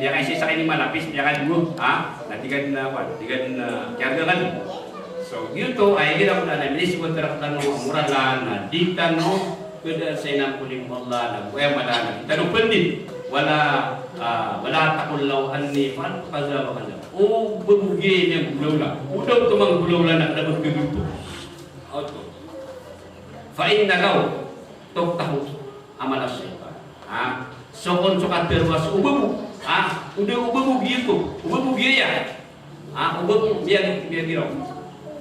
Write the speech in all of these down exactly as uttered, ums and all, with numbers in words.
miyakaisa-isa kini malapis, miyakadowa, ha? Na tig iyan a, kowan, tig iyan a, kiyarga kami. So, giyoto, aya igira ko na minisbet rktano a moralan, na di tano, pd sa inampon o Allah, na go aya mala, na di tano pd. Wala, ah, wala taqul law anni fa'altu kaza wa kaza. O ba bo giya i miyanggolawla. O da oto manggolawla na kna ba giyoto. Oto. Fa inna law tuftahu amal ash-shaytan. Ha? So kon so katharo a so o ba bo. Ha? O da o ba bo giyoto. O ba bo giya. Ha? O ba bo miyag-, miyagiraw.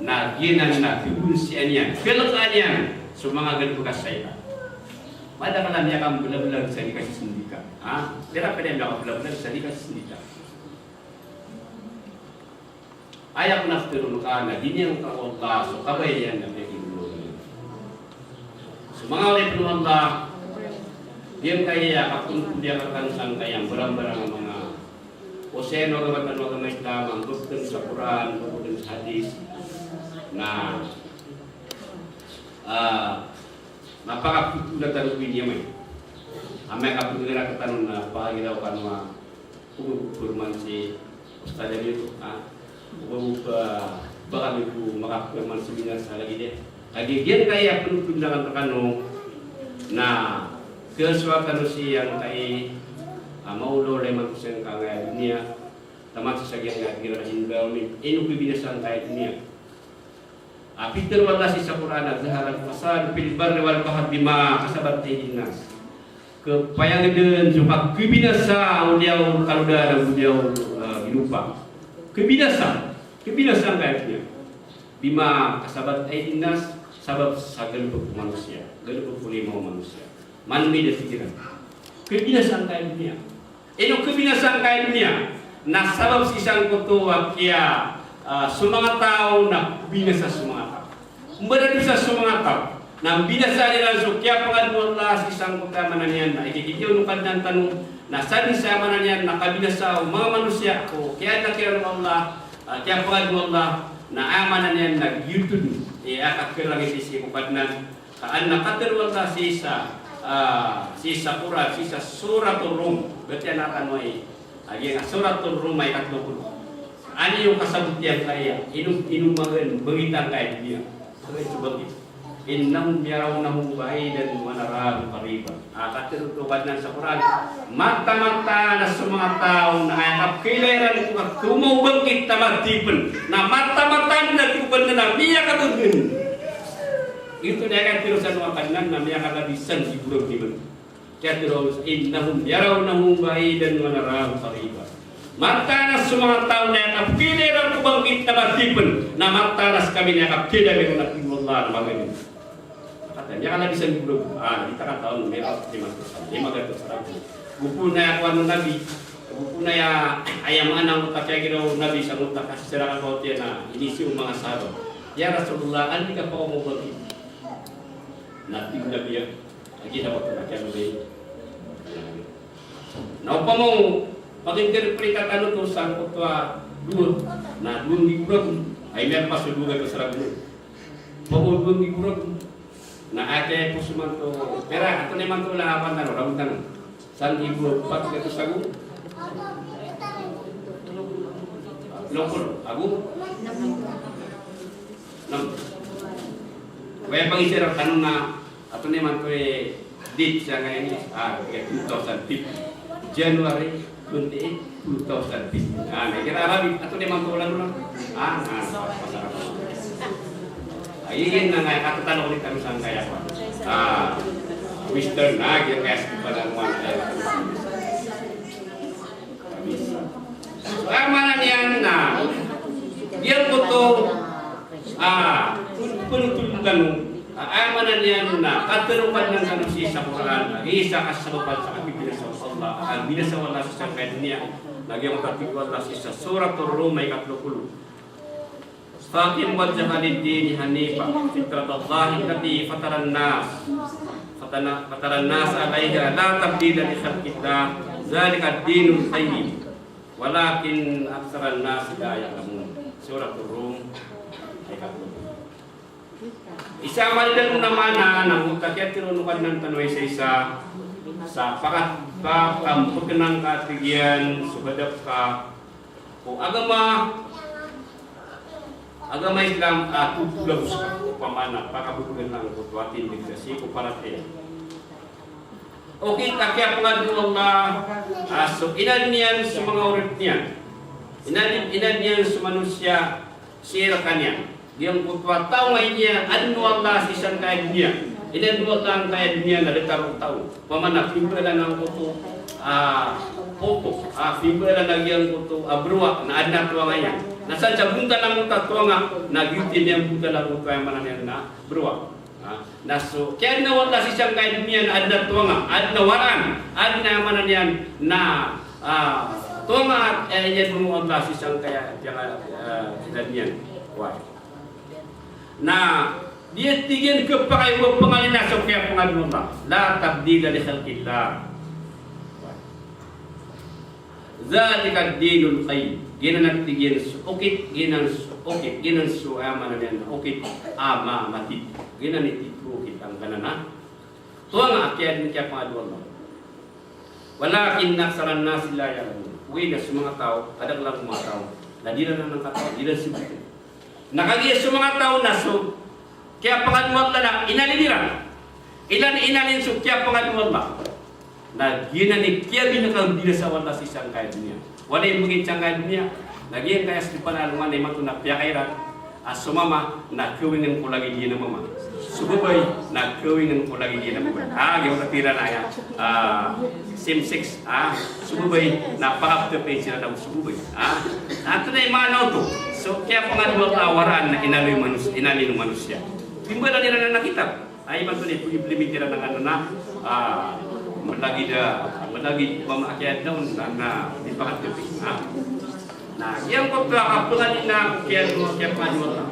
Na giyanan na khabonsian iyan. Khalkaan iyan. So manga galbk a shaytan. Madakl a miyakamblablag sa di kasisndika. Ha? Pira pn a miyakamblablag sa di kasisndika. Aya ko na ptharoon ka na di niyan ka o Allah so kabaya iyan na piyakigolawla. So manga oripn o Allah, giyangkaya kakontrol iyan rkano sangkaya mbarambarang a manga, o sii ko agama tano a agama Islam, a mbtn sa Qur'an, mbtn sa hadith, na, ah, mapakaptharoon tano ko ini amay. Amay kaptharoon rkano na pakagiraw kano a, o ba bo pman si ustadz ami oto, ha? O ba bo ba, ba kami bo makapman seminar sa lagid iyan. Kagiya giyangkaya pnontondangan rkano na khasowa tano sii angkai a maolawla imanto sangkaya doniya, taman sa giyangkaya environment, ino khabinasa angkaya doniya. A pitharo o Allah sii sa Qur'an a, "Zaharal fasadu fil barri wal bahri bima kasabat aydin nas." Kapayangdn so kakhabinasa o liyawaw kalodan ago liyawaw, ah, ginopa. Khabinasa, khabinasa angkaya doniya. Bima kasabat aydin nas, sabap sa galbk o manosiya, galbk o lima o manosiya. Manmida sikiran. Khabinasa angkaya doniya. Ino khabinasa angkaya doniya? Na sabap sii sangkoto a kiya, ah, so manga taw na binasa so manga taw. Mbaradosa so manga taw. Na mbinasa iran so kiyapangad o Allah sii sangkoto a maana niyan na ikikidiyaw o Kadnan tano. Na sadn sa maana niyan na kabinasa o manga manosiya ko kiyaadna kiran o Allah, ah, kiyapangad o Allah. Na aya maana niyan na giyoto dn i kakerangiti sii ko Kadnan, ka an na katharo o Allah sii sa, ah, sii sa Qur'an, sii sa Suratul Rum. Batiya na tano i, a giyangkai a Suratul Rum a ikatlo polo. Aya kasabot iyan ka aya, ino, ino magan, bangkit angkai a doniya. Magan so bangkit. Innahum yarawnahu ba'idan wa narahu qariba. Ah, katharo o Kadnan sa Qur'an, mataan-mataan a so manga taw na aya kapkhailay iran ko katomo o bangkit na madi pn, na mataan-mataan na tig o Kadnan na miyakagagn. Giyoto na aya katharo sa Kadnan na miyakalabi san giborag iman. Katharo, innahum yarawnahu ba'idan wa narahu qariba. Mataan a so manga taw na aya kapkhailay iran ko bangkit na madi pn, na mataan a skami na aya kapkhailay iran na tig o Allah na magan. Katharo, miyakalabi san giborag. Ah, di ta katawan, miyakalabi san giborag. Di magatos sa Rabi. Go pn aya kowan o Nabi. Go pn aya, aya maana o ta kiyagiraw o Nabi sa mota ka sisira ka kawtiya na inisi o manga sahabat. Ya Rasulullah, anda ka pakaoma o bangkit? Na tig o Nabi a, lagid a wata na kiyabagay. Na opama o pag-interpreta tano oto sangkoto a dowa, na dowa nggibo ragon. Ay, miyalpas so dowa gatos ragon. Opama o dowa nggibo ragon. Na aya kiyapos imanto, pira, antonaa imanto a lapan tano, ragon tano. Sanggibo apat gatos ago? Longkol, ago? Nam. Waya pangisiran tano na, antonaa imanto i date sangkaya ini, ah, okay, two thousand fifteen. January twenty-eight, two thousand fifteen. Ah, na igira Arabic, antonaa imanto olan ola? Ah, ah, pasal. Ah, iyan na nga, katatano ko di tano sangkaya ko. Ah, Western na, giyangkaya sa pagkamuan. So, aya maana niyan na, giyangkoto, ah, pn-, pnotol tano, ah, aya maana niyan na, katharo o Kadnan tano sii sa Qur'an, na isa ka sabap sa kabinasa o Allah, a kabinasa o Allah sii sangkaya doniya, na giyangkoto a tig o Allah sii sa Suratul Rum a ikatlo polo. Faqim wajhaka lid-dini hanifan fitratallahi allati fataran nas, fatana-, fataran nas alaiha la tabdila li khalqillah, zalikad dinul qayyim, walakin aktharan nas la ya'lamun. Suratul Rum, ayat ikatlo. Isa a malidan on a maana na mota kiyatharo o Kadnan tano isa-isa sa pakat-, pakambknangka, tig iyan, so hadap ka ko agama, agama Islam, a totolaw ska, opama na pakabknang ko to a tindg ka sii ko paratiyaya. Okit a kiyapangadn o Allah a so inadn iyan so manga oripn iyan. Inadn, inadn iyan so manosiya sii rkaniyan. Giyangkoto a taw a iniadn o Allah sii sangkaya doniya. Inadn o Allah angkaya doniya na datar o taw. Opama na pimbalan angkoto a poto, a pimbalan a giyangkoto a browa na adn a tonga iyan. Na sadn sa bontal angkoto a tonga, na giyoto i miyambontal angkoto a aya maana niyan na browa. Ah, na so kiyaadn o Allah sii sangkaya doniya na adn a tonga, adn a waraan, adn a aya maana niyan na, ah, tonga, eh, iyaadn o Allah sii sangkaya, ah, doniya. Wah. Na, di, tig iyan, khapakay o ba pngalina so kiyapangadn o Allah. La tabdila li khalqillah. Zalikad dinul qayyim. Giyanan a tig iyan so okit, giyanan so okit, giyanan so, aya maana niyan na okit a ma-, matito. Giyanan i tito o okit angkanan a tonga a kiyaadn, kiyapangadn o Allah. Walakin aktharan nasi la ya'lamun. Ogaid na so manga taw, kadaklan o manga taw na di ran anan katawan, di ran sii btad. Na kagiya so manga taw na so kiyapangadn o Allah na inalin iran. Ilan, inalin so kiyapangadn o Allah. Na giyanan i kiyabinasa o Allah sii sangkaya doniya. Walay mbgay sangkaya doniya. Na giyangkaya so di panalongan na imanto na piyakay iran a so mama na kawingn ko lagid iyan a mama. So babay na kawingn ko lagid iyan a babay. Ah, giyoto a pira na aya. Ah, same sex. Ah, so babay na pakaptepin siran ago so babay. Ah, antonaa i maana oto? So kiyapangadn o Allah a waraan na inaloy manos-, inalin o manosiya. Pimbalan iran anan a kitab. Ay, imanto na i-implement iran angkanan a, ah, malagid a, malagid a mama a kiyaadn on na, na di pakatepin. Ah. Na giyangkoto a kapngalina a kiyaadn, kiyapangadn o Allah.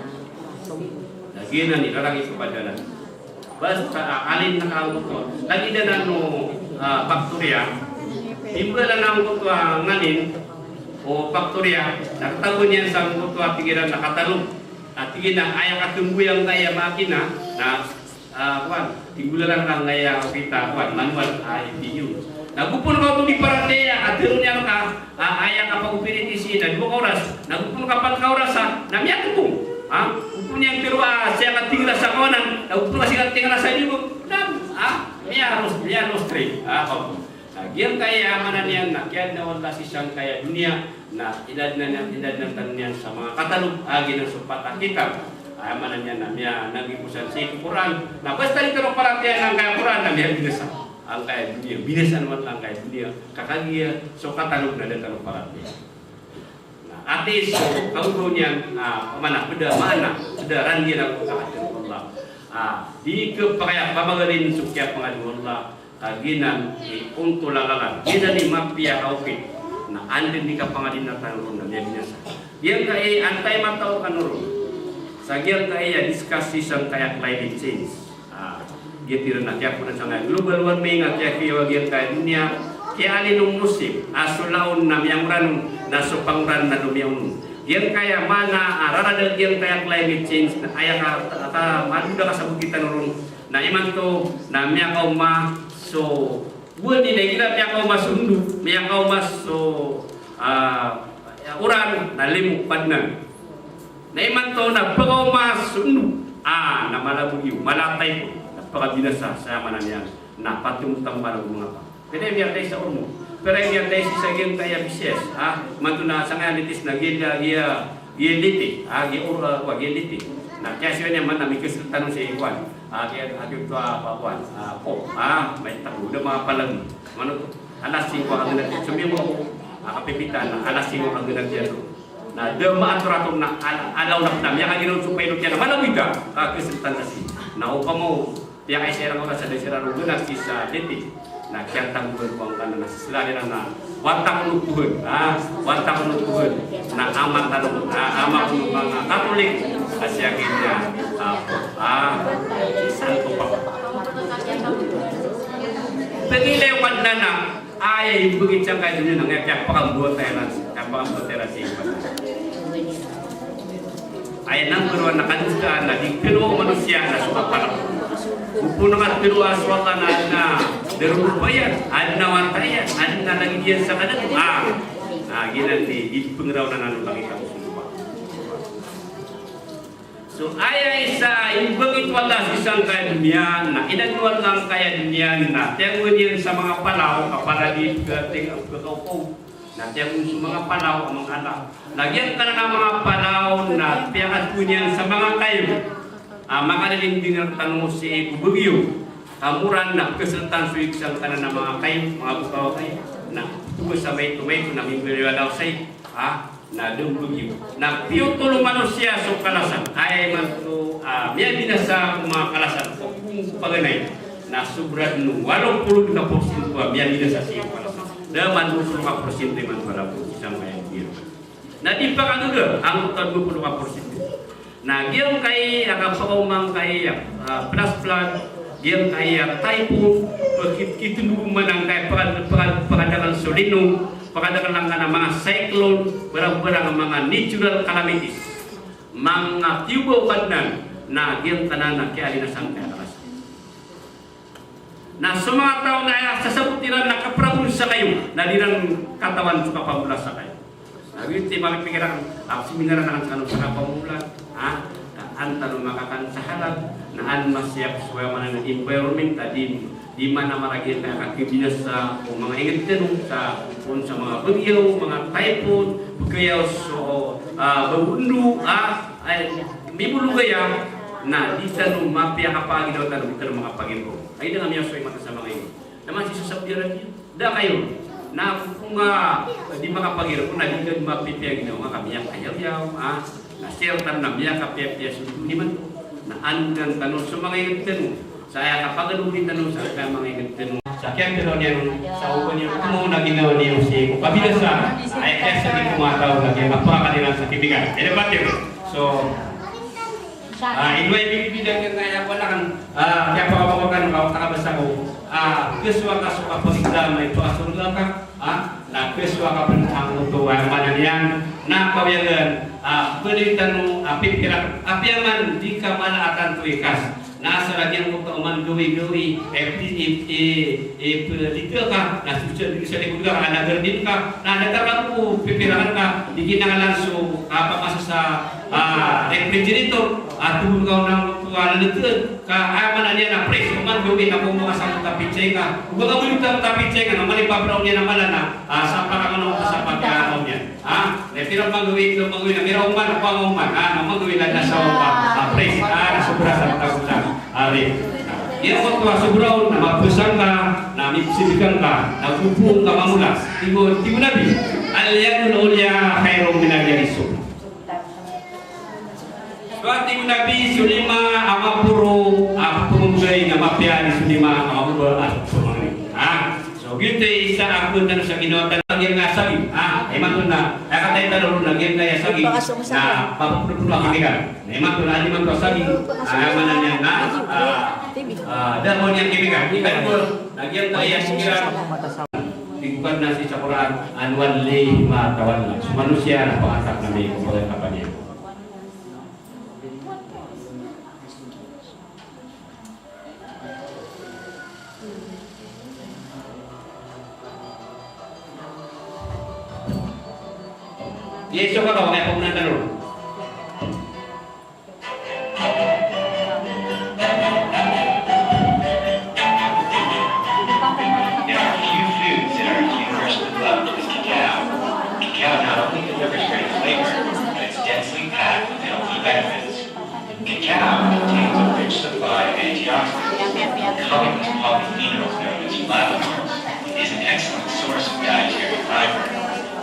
Na giyanan i rarangit ko padalan. Basta, ah, alin na ka angkoto. Lagid anan o, ah, faktoriya. Pimbalan angkoto a nganin o faktoriya. Na katago niyan sangkoto a tig iran na katalog. Ati gina aya katumboyan ka aya makina na, ah, kuan, tinggolalan ka ngaya opita kuan, manual, ah, video. Na gopon ka oto di paratiyaya, katharo niyan ka, ah, aya kapagopiriti sii na dowa ka oras. Na gopon ka pat ka oras, ah, na miyatotong. Ah, gopon iyan tero a siya katingala sa kawanan, na gopon ka siya katingala sa liyo. Na, ah, miyaros, miyaros tray. Ah, kaw. Na giyangkaya maana niyan na kiyadn o Allah sii sangkaya doniya, na inadnan, inadnan tano niyan sa manga katalog, a giyanan so pat a kitab. Aya maana niyan na miyananggiposan sii ko Qur'an. Na basta di tano paratiyayaan angkaya Qur'an na miyabinasa angkaya doniya. Binasaan o Allah angkaya doniya. Ka kagiya so katalog na da tano paratiyayaan. Na ati so kaoto niyan, ah, maana, pd a maana, pd a ranggiyan ago katharo o Allah. Ah, di kapakay a pamagalin so kiyapangadi o Allah, ka giyanan i onto lalalan, giyanan i mapiya a okit. Na anda i kapangadi na tano ron na miyabinasa. Giyangkai antai matao kano ron. Sa giyangkai a discuss sii sangkaya climate change. Ah, giya pira na kiyapoon sangkaya global warming, a kiyakiyawa giyangkaya doniya, kiyaalin o musim, a so laon na miyangoran on, na so pangoran na domiyaon on. Giyangkaya maana, ah, rarad a giyangkaya climate change, na aya ka, ka, ka, madoda ka sa bokit tano ron, na imanto, na miyakaoma so, wani na igira miyakaoma so ndo, miyakaoma so, ah, oran, na limo pad nan. Na imanto na pkaoma so ndo, ah, na mala a bagyo, mala a typhoon, na pkabinasa sa maana niyan, na patomtamba na gomangapa. Pira i miyatay sa Ormoc, pira i miyatay sii sa giyangkaya B C S, ah, imanto na sangkaya latest na giya, giya, giya Leyte, ah, giya Or-, ah, wa giya Leyte. Na kiyasiwa niyan man na mikesel tano sii kuan, ah, giya, ah, giya oto a, pa kuan, ah, po, ah, maito ko, da mapalagi. Mano to, alas singko a kagnag, so miyong ko, ah, kapipita na alas singko a kagnag iyan. Na da maatorator na ala-, alaw na pn a miyakaginaw so pilot iyan a mala a bida, ah, keseltan na sii. Na opama o piyakaisa iran ko na sa da siran ron gnag sii sa Leyte. Na kiyatanggoan ko angkanan na sii sila iran na wata ko no Tuhan, ah, wata ko no Tuhan. Na ama tano, ah, ama ko no manga Katolik, a siya giya, ah, ah, Santo Papa. Pagilay ko adn a Aya imbgay sangkaya doniya na aya kiyapakambowat iran, kiyapakambowat iran sii. Aya number one na kadosaan na di kano o manosiya na so kapalaw. Opama na katharo a so Allah na adn a darodopa iyan, adn a wata iyan, adn a lagid iyan sa kadato. Ah, ah, giyanan i di pnggiraw na nano lagid a so lopa. So aya isa a imbgay o Allah sii sangkaya doniya, na inadn o Allah angkaya doniya, na tiyagoan iyan sa manga palaw, ka para di pkating, pkakaokaw. Na tiyagoan so manga palaw a manga ala. Na giyangkanan a manga palaw, na piyakathowan iyan sa manga kayo. Ah, makalilinding rktano sii ko bagyo. Ka moran na pkhasltan so ig sangkanan a manga kayo, manga bokawakay. Na pthowa sa maito-maito na mimbaloy a lawsay. Ah, Na da mbagyo. Na piyotol o manosiya so kalasan. Aya imanto, ah, miyabinasa ko manga kalasan ko paganay. Na sobra dn o walo polo dn ka porsinto a miyabinasa sii ko kalasan. Da man dua polo ka porsinto imanto a labo sii sangkaya doniya. Na di pakagaga, angkoto a dua polo ka porsinto. Na giyangkai a kapakaoma angkai a, ah, flash flood, giyangkai a typhoon, pkit-, kitindog man angkai a paka-, paka-, pakadakl so lino, pakadakl angkanan a manga cyclone, barang-barang a manga natural calamities. Manga tiyoba o Kadnan, na giyangkanan a kiyaalin a sangkaya kalasan. Na so manga taw na aya sasabot iran na kapragon sa kayo, na di ran katawan so kapamolasa kayo. Na giyoto i mapipikir akn, a seminar akn sa kano sa kapamomola, ha? Ka an tano makakan sa halal, na an masiyap so aya maana na environment, a di, di man a maragn a kakibinasa o manga ingd tano, sa poon sa manga bagyaw, manga typhoon, bgayaw so, ah, bagondo, ah, ay, mimologaya, na di tano mapiya kapaginawa tano, di tano makapaginawa. Ay, da nga miyasoy mata sa manga ini. Na masisasabot iran, da kayo. Na ko nga di makapagiraw, ko na di ka mapipiya ginawa nga ka miyakayaw-yaw, ah. Na sir, tano na miyakapiya-piya so doniya man. Na andan tano so manga ingd tano. Sa aya kapagalobi tano sa manga ingd tano. Sa kiyatero niyan, sa oba niyo ko na ginawa niyo sii ko kabinasa. Aya kiyasabot ko manga taw na kiyapakakaliran sa kibigan. Aya ba tiyo? So, Ah, ino i bibida ka ngaya ko na kan, ah, kiyapakabawa kan, ka, kabasa ko. Ah, kesowa ka so kapagidam na ipakasorga ka. Ah, na kesowa ka pn angkoto, ah, maana niyan. Na kawiyagan, ah, pwede tano, Apiya man di ka mala a tanto i kas. Na asar a giyangkoto a oman gawii-gawii, e, e, e, e, pelita ka, na sosiyal di sa likod ka, ana garden ka, na datar ka ko pipirakan ka, di kinanglan so, a, pamasa sa, a, refrigerator, a, tobon ka on a, a, leleteen, ka, a, maana niyan na fresh, oman gawii na komo ka sa mota pitsay ka, oba ka mota pitsay ka, na oman i papiraw niyan a mala na, a, sapak ka on, sapak ka on niyan. Ha? Na pira manggawii, pira manggawii, na mira oman, na kowa oman, ha? Na manggawii na sa oman, ha? Praise, ha? Na sobra sa tagosan. Amen. Giyangkoto a sobra on, na mabasa ngka, na mipsibikan ka, na gopoon ka mamola. Tig o, tig o Nabi, "Al yadul ulya khairun minal yadis sufla." So, tig o Nabi, so lima a maporo a pamamagay na mapiya, so lima a mababa a pamamagay. Ha? So, giyoto i isa a kowan tano sa ginawa tano, giyangkaya saging. Ha? Imanto na, aya kataya tano ron na giyangkaya saging na papaproduce a kemikal. Na imanto na, imanto a saging, a, maana niyan na, a, a, da a maana niyan kemikal. Imanto na giyangkaya saging. Tig o Kadnan sii sa Qur'an, "An wallihi ma tawalla." So manosiya na pangatak na miyakapagkapaniyan. Yes, so ka ba, may pagmana tano. There are few foods that are universally loved as cacao. Cacao not only delivers great flavor, but it's densely packed with healthy benefits. Cacao contains a rich supply of antioxidants, colorless polyphenols known as flavonols. It is an excellent source of dietary fiber,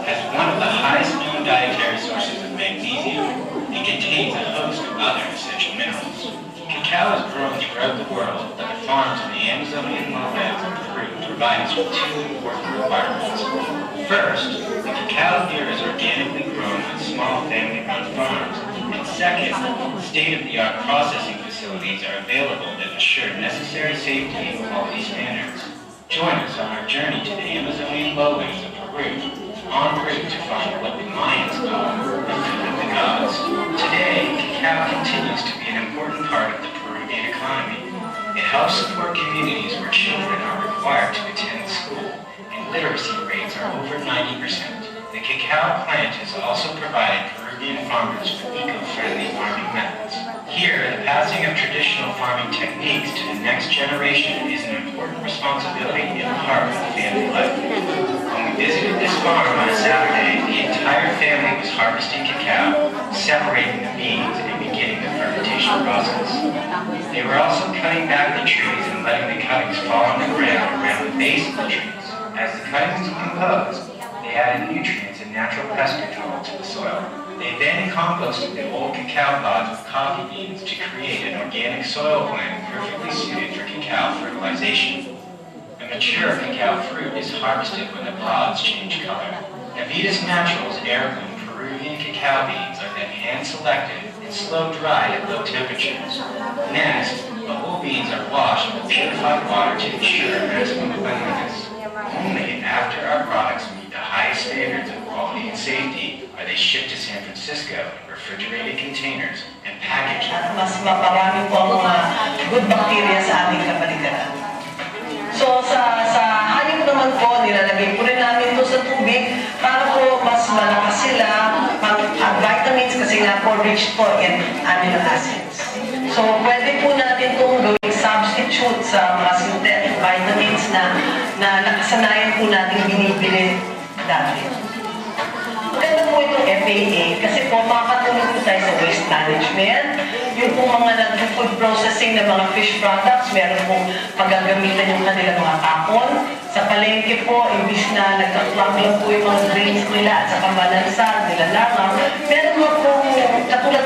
has one of the highest known dietary sources of magnesium, and contains a host of other essential minerals. Cacao is grown throughout the world, but the farms in the Amazonian lowlands of Peru provide us with two important requirements. First, the cacao here is organically grown on small family-run farms, and second, state-of-the-art processing facilities are available that assure necessary safety and quality standards. Join us on our journey to the Amazonian lowlands of Peru, en route to find what the Mayans called the food of the gods. Today, cacao continues to be an important part of the Peruvian economy. It helps support communities where children are required to attend school and literacy rates are over ninety percent. The cacao plant has also provided Peruvian farmers with eco-friendly farming methods. Here, the passing of traditional farming techniques to the next generation is an important responsibility and part of family life. When we visited this farm on a Saturday, the entire family was harvesting cacao, separating the beans, and beginning the fermentation process. They were also cutting back the trees and letting the cuttings fall on the ground around the base of the trees. As the cuttings decomposed, they added nutrients and natural pest control to the soil. They then composted the old cacao pods with coffee beans to create an organic soil blend perfectly suited for cacao fertilization. The mature cacao fruit is harvested when the pods change color. Navitas Naturals heirloom Peruvian cacao beans are then hand-selected and slow-dried at low temperatures. Next, the whole beans are washed with purified water to ensure maximum cleanliness. Only after our products meet the highest standards of quality and safety are they shipped to San Francisco in refrigerated containers and packaged. Mas maparami po ang mga good bacteria sa ating kapaligiran. So, sa, sa hayop naman po, nilalagay po rin namin ito sa tubig para po mas malakas sila pang, ah, vitamins kasi nga po rich po in amino acids. So, pwede po natin itong gawing substitute sa mga synthetic vitamins na, na nakasanayan po natin binibili dati. Maganda po itong F A A kasi po makakatulong po tayo sa waste management. Yung pong mga nag-food processing ng mga fish products, meron pong pagagamitan yung kanilang mga tapon. Sa palengke po, imbis na nagka-clog lang po yung mga drains nila at saka malansa, nilalangaw, meron po pong katulad